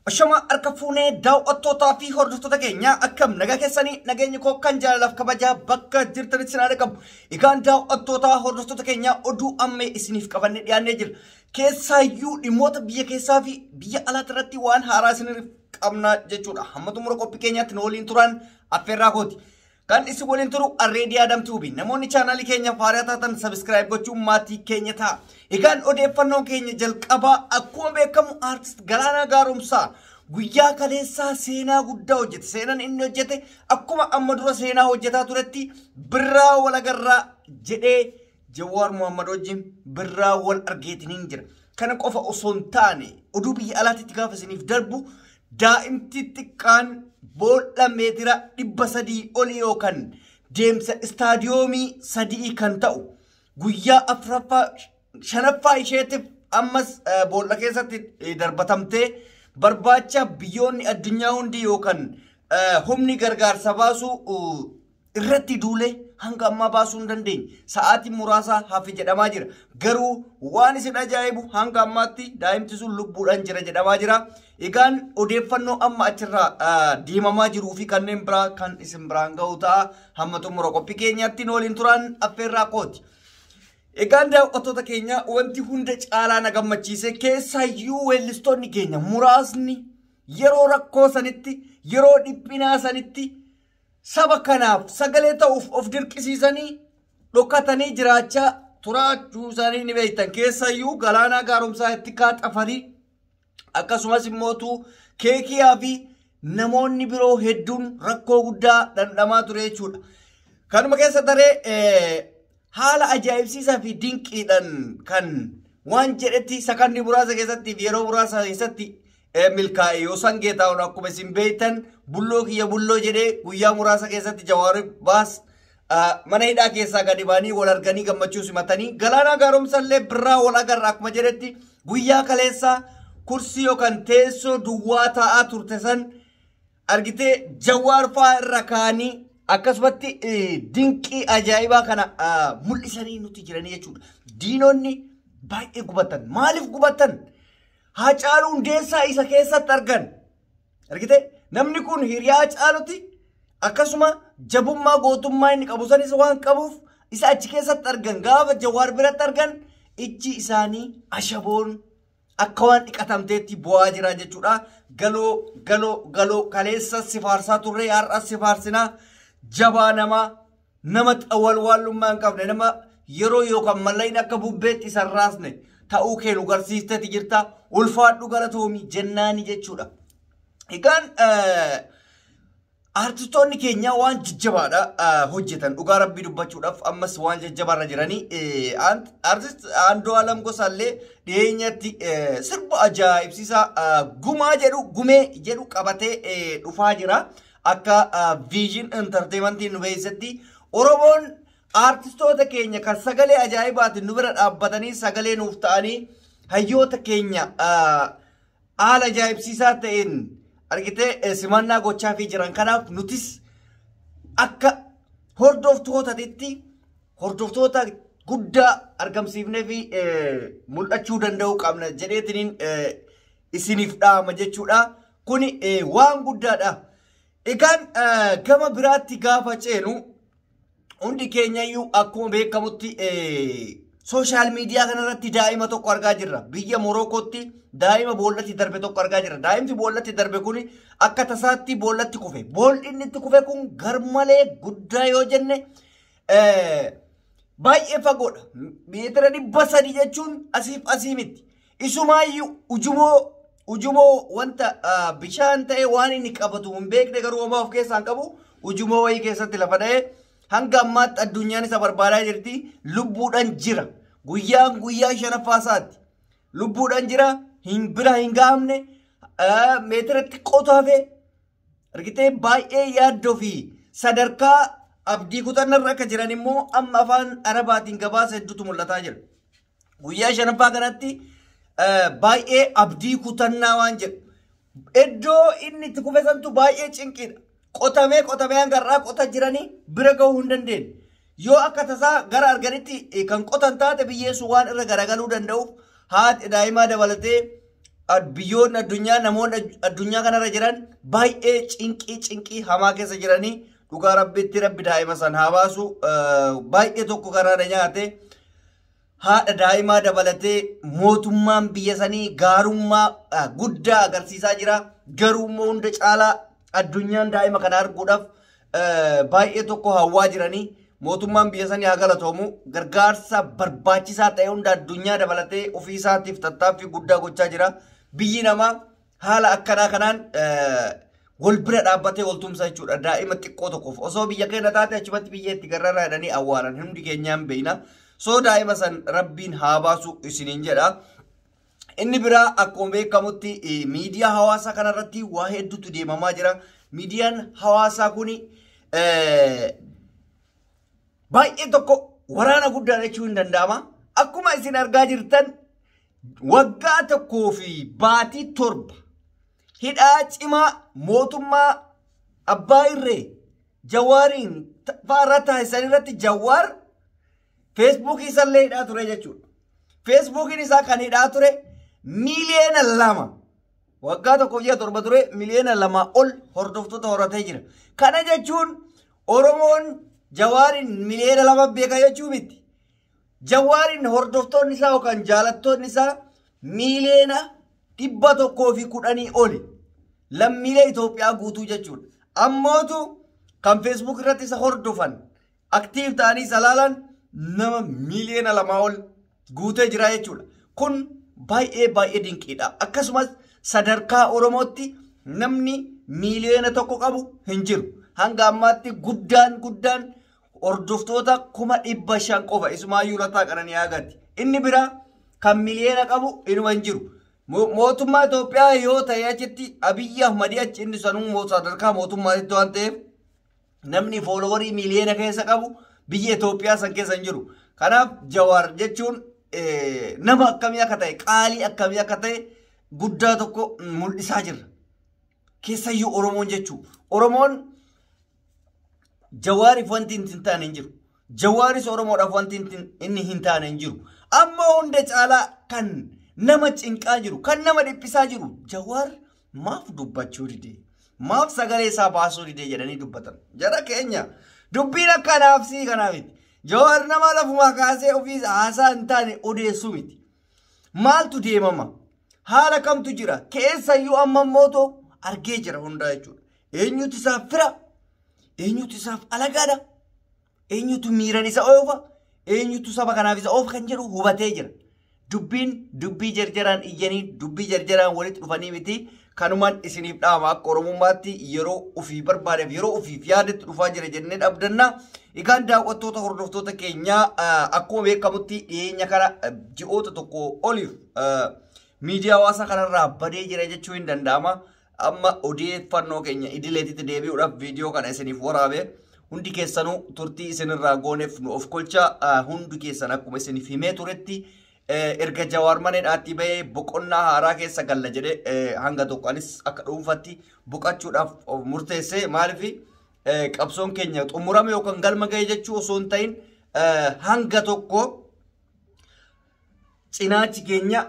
Ashama harka fuunee daawwattootaa fi hordoftoota keenya, akkam nagaa keessanii? Nageenyi koo kan jaalalaaf kabajaa bakka jirtanitti sinaa qabu. Egaan daawwattootaa, hordoftoota keenya, oduu ammee isiniif qabannee dhiyaannee jira. Keessaayyuu dhimmoota biyya keessaa fi biyya alaatti irratti waan haaraa isiniif qabna jechuudha. Hamma xumura qophii keenyaatti nu waliin turan affeerraa kooti. Kan isin waliin turu Arreedii Adam Tuubi. Namoonni chaanaalii keenya haaraa taatan subscribe gochuun maatii keenya ta'a. Egaan odeeffannoon keenya jalqabaa, akkuma beekamu aartist Galaanaa Gaaromsaa guyyaa kaleessaa seenaa guddaa hojjete. Seenaan inni hojjete akkuma amma dura seenaa hojjetaa turetti birraa wal agarraa jedhee Jawaar Muhammad wajjin birraa wal argeetiniin jira. Kana qofa osoo hin taane, oduu biyya alaatti gaafa isiniif darbu, daa'imti xiqqaan boolla meetira 300 olii yookaan deemsa istaadiyoomii 3 kan ta'u guyyaa afuraffaa shanaffaa isheetiif ammas boolla keessatti darbatamtee barbaacha biyyoonni addunyaa hundi yookaan humni gargaarsa baasu irratti duulee hanga ammaa baasuu hin dandeenye. Sa'aatii muraasa hafe jedhamaa jira. Garuu waan isin ajaa'ibu, hanga ammaatti daa'imti sun lubbuudhaan jira jedhamaa jira. Egaan odeeffannoo amma achirraa deemamaa jiruu fi kanneen biraa kan isin biraan ga'u ta'a. Hamma xumura qophii keenyaatti nu waliin turan affeerraa kooti. Egaan daawwattoota keenya, wanti hunda caalaa na gammachiise, keessaayyuu weellistoonni keenya muraasni yeroo rakkoo sanitti, yeroo dhiphinaa sanitti saba kanaaf sagalee ta'uuf of dirqisiisanii dhokatanii jiraachaa turaachuu isaanii ni beektan. Keessaayyuu Galaanaa Gaaromsaa itti kaaxafarii, akkasumas immootu Keekiyaa fi namoonni biroo hedduun rakkoo guddaa dhandhamaa ture jechuudha. Kanuma keessa daree haala ajaa'ibsiisaa fi dinqiidhaan kan waan jedhetti sakandii muraasa keessatti fi yeroo muraasa keessatti milkaa'e yoo san geetaa'uun, akkuma isin beektan, bulloo kiyya bulloo jedhee guyyaa muraasa keessatti Jawaar baas mana hidhaa keessaa gadi ba'anii wal arganii gammachuu simatanii, Galaanaa Gaaromsallee birraa wal agarra akkuma jedhetti guyyaa kaleessaa kursii yookaan teessoo duwwaa taa'aa turte san argitee Jawaar fa'aa irra kaa'anii akkasumatti dinqii ajaa'ibaa kana mul'isanii nuti jiranii jechuudha. Diinonni baay'ee gubatan. Maaliif gubatan? Haacaaluu Hundeessaa isa keessatti argan. Argite, namni kun hiriyaa Haacaaluti, akkasuma jabummaa gootummaa inni qabu sanis waan qabuuf isa achi keessatti argan. Gaafa Jawaar biratti argan ijji isaanii ashaboon akka waan dhiqatamteetti bu'aa jira jechuudha. Galoo, galoo, galoo, kaleessa si faarsaa turre, har'as si faarsinaa. Jabaa namaa, nama xawalwaallummaa hin qabne, nama yeroo yookaan mallaqni akka bubbeetti isa raasne ta'uu kee nu garsiisteeti jirta. Ulfaadhu, galatoomi jennaani jechuudha. Egaan aartistoonni keenya waan jajjabaadha hojjetan. Dhugaa rabbii dubbachuudhaaf ammas waan jajjabaarra jiranii. Aartist Andu'aalam Gosaallee dhiyeenyatti sirba ajaa'ibsiisaa gumaa jedhu, gumee jedhu qabatee dhufaa jira. Akka Vision Entertainmentiin nu beeksisetti, Oromoon aartistoota keenya kan sagalee ajaa'ibaatiin nu bira dhaabbatanii sagalee nuuf ta'anii, hayyoota keenya haala ajaa'ibsiisaa ta'een argitee simannaa gochaa fi jiran, kanaaf nutis akka hordoftootaatti hordoftoota guddaa argamsiifnee fi mul'achuu danda'uu qabna jedheetiniin isiniif dhaama jechuudha. Kuni waan guddaadha. Egaan gama biraatti gaafa ceenu, hundi keenyayyuu akkuma beekamutti social media kanarratti daa'ima tokko argaa jirra. Biyya Morokootti daa'ima boollatti darbe tokko argaa jirra. Daa'imti boollatti darbe kun akka tasaatti boollatti kufe. Boolli inni itti kufe kun garmalee guddaa yoo jenne baay'ee fagoodha. Meetira 300 jechuun asiif asii miti. Isumaayyuu ujumoo wanta bishaan ta'e waan inni qabatu hin beekne, garuu homaa of keessaa hin qabu, ujumoo wayii keessatti lafa dha'ee hanga ammaatti addunyaan isa barbaadaa jirti. Lubbuudhaan jira. Guyyaan guyyaa shanaffaa isaatti. Lubbuudhaan jira. Hin bira hin gahamne. Meetira xiqqootu hafe. Argitee, baay'ee yaaddoo fi sadarkaa abdii kutannarra akka jiran immoo amma afaan Arabaatiin gabaasa hedduutu mul'ataa jira. Guyyaa shanaffaa kanatti baay'ee abdii kutannaa waan jedhu. Iddoo inni itti kufe santu baay'ee cinqiidha. Qotamee qotamee hanga har'aa qota jiranii bira gahuu hin dandeenye. Yoo akka tasaa gara arganitti kan qotan taate, biyyeessu waan irra garagaluu danda'uuf haati daa'imaa dabalatee Biyyoonni addunyaa, namoonni addunyaa kanarra jiran baay'ee cinqii hamaa keessa jiranii. Dhugaa Rabbitti, Rabbi daa'ima san haa baasu. Baay'ee tokko karaadha nyaate. Haadha daa'imaa dabalatee mootummaan biyya sanii gaarummaa guddaa agarsiisaa jira. Garuu immoo hunda caalaa addunyaan daa'ima kana arguudhaaf baay'ee tokko hawwaa jiranii. Mootummaan biyya sanii haa galatoomu. Gargaarsa barbaachisaa ta'e hunda addunyaa dabalatee ofii isaatiif tattaaffii guddaa gochaa jira. Biyyi namaa haala akkanaa kanaan wal bira dhaabbatee wal tumsa jechuudha. Daa'ima xiqqoo tokkoof osoo biyya keenya taate achumatti biyya itti gararraa jedhanii awwaalan, hundi keenyaan beekna. So daa'ima san Rabbiin haa baasu isiniin jedha. Inni biraa akkuma beekamutti miidiyaa hawaasaa kanarratti waa hedduutu deemamaa jira. Miidiyaan hawaasaa kuni baay'ee tokko waraana guddaa jechuun hin danda'ama. Akkuma isin argaa jirtan, waggaa 1 fi baatii 7 hidhaa cimaa mootummaa abbaa irree Jawaariin fa'aarra taasisan irratti Jawaar Feesbuukii isallee hidhaa ture jechuudha. Feesbuukiin isaa kan hidhaa ture 2 miiliyoona, waggaa 1 fi ji'a 7 ture, 2 miiliyoona ol hordoftoota horatee jira. Kana jechuun Oromoon Jawaariin 2 miiliyoona beeka jechuu miti. Jawaariin hordoftoonni isaa yookaan jaalattoonni isaa 110 miiliyoona oli. Lammiilee Itoophiyaa guutuu jechuudha. Ammootu kan Facebook irratti isa hordofan, active ta'anii isa ilaalan, nama 2 miiliyoona ol guutee jira jechuudha. Kun baay'ee baay'ee dinqiidha. Akkasumas sadarkaa Oromootti namni 1 miiliyoona qabu hin jiru. Hanga ammaatti guddaan guddaan hordoftoota 500,000 qofa, isumaayyuu Lataa Qananii Agati. Inni biraa kan miliyoona qabu inuma hin jiru. Mootummaa Itoophiyaa yoo ta'e achitti Abiyyi Ahmadi achi inni sanuu sadarkaa mootummaatti waan ta'eef, namni followerii miliyoona keessa qabu biyya Itoophiyaa san keessa hin jiru. Kanaaf Jawaar jechuun nama akkamii akka ta'e, qaalii akkamii akka ta'e guddaa tokko mul'isaa jirra. Keessayyuu Oromoon jechuu. Oromoon Jawaariif wanti hin taane hin jiru. Jawaaris Oromoodhaaf wanti inni hin taane hin jiru. Amma hunda caalaa kan nama cinqaa jiru, kan nama dhiphisaa jiru, Jawaar maaf dubbachuu dide? Maaf sagalee isaa baasuu dide jedhanii dubbatan. Jara keenya, dubbiin akkanaaf sii kanaa miti. Jawaar nama lafumaa kaasee ofii haasaa hin taane odeessuu miti. Maaltu deemama? Haala kamtu jira? Keessayyuu amma immoo argee jira hundaa jechuudha. Eenyutu isaaf fira? Eenyutu isaaf alagaadha? Eenyutu miiran isa oofa? Eenyutu saba kanaaf isa oofa kan jedhu hubatee jira. Dubbiin dubbii jarjaraan iyyanii, dubbii jarjaraan walitti dhufanii miti. Kanumaan isiniif dhaama, akka Oromummaatti yeroo ofii barbaadeef, yeroo ofiif yaadetti dhufaa jira jennee dhabdanna. Egaan daawwattoota, hordoftoota keenyaa, akkuma beekamutti dhiyeenya kana ji'oota tokko oliif miidiyaa hawaasaa kanarraa badee jira jechuu hin danda'ama. Amma odeeffannoo keenya idileetitti deebi'uudhaaf viidiyoo kana isiniif waraabe. Hundi keessanuu turtii isinirraa gooneef nu of kolcha. Hundi keessan akkuma isiniif himee turetti, erga Jawaar mana hidhaatti bahee boqonnaa haaraa keessa galla jedhee, hanga tokko anis akka dhuunfatti boqachuudhaaf of murteesse. Maaliif, qabsoon keenya xumurame yookaan galma ga'e jechuu osoo hin ta'in, hanga tokko cinaachi keenya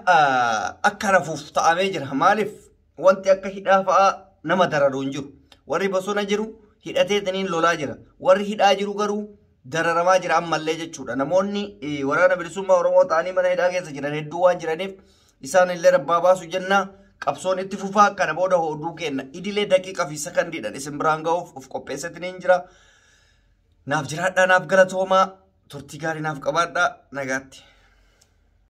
akka rafuuf ta'amee jira. Maaliif, wanti akka hidhaa fa'aa nama dararu hin jiru. Warri bosona jiru hidhatee lolaa jira. Warri hidhaa jiru garuu dararamaa jira ammallee jechuudha. Namoonni Waraana Bilisummaa Oromoo ta'anii mana hidhaa keessa jiran hedduu waan jiraniif, isaan illee rabbaa baasu jenna. Qabsoon itti fufaa. Kana booda oduu kenna idilee daqiiqaa fi sakandiidhaan isin biraan ga'uuf of qopheessatanii hin jira. Naaf jiraadhaa, naaf galatoomaa, turtii gaarii naaf qabaadhaa, nagaatti.